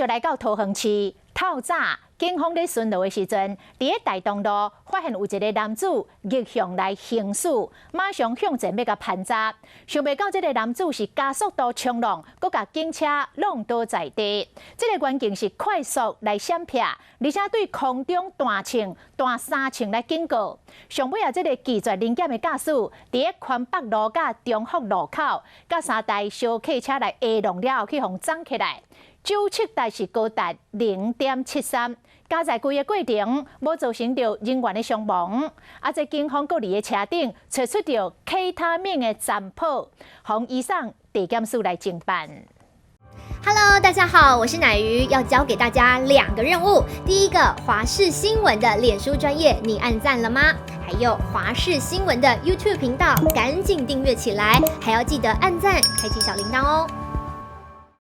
續來到桃園市，透早警方咧巡邏的時陣，佇咧大東路發現有一个男子逆向來行駛，馬上向前欲共盤查，想袂到這个男子是加速度衝浪，閣共警車挵倒在地。這个環境是快速來閃避，而且對空中彈銃、彈三銃來警告。上尾啊，這个拒絕臨檢的駕駛，佇咧寬北路佮中福路口，佮三台小客車來下撞了後，去予摠起來。酒測值是高達0.73，駕駛規个過程無造成著人員的傷亡。啊，這警方閣佇咧車頂揣出著 K 他命的殘破，予移送地檢署來偵辦。 Hello，大家好，我是乃瑜，要交給大家兩個任務。第一個，華視新聞的臉書專頁，你按讚了嗎？還有華視新聞的 YouTube 頻道，趕緊訂閱起來，還要記得按讚，開啟小鈴鐺哦。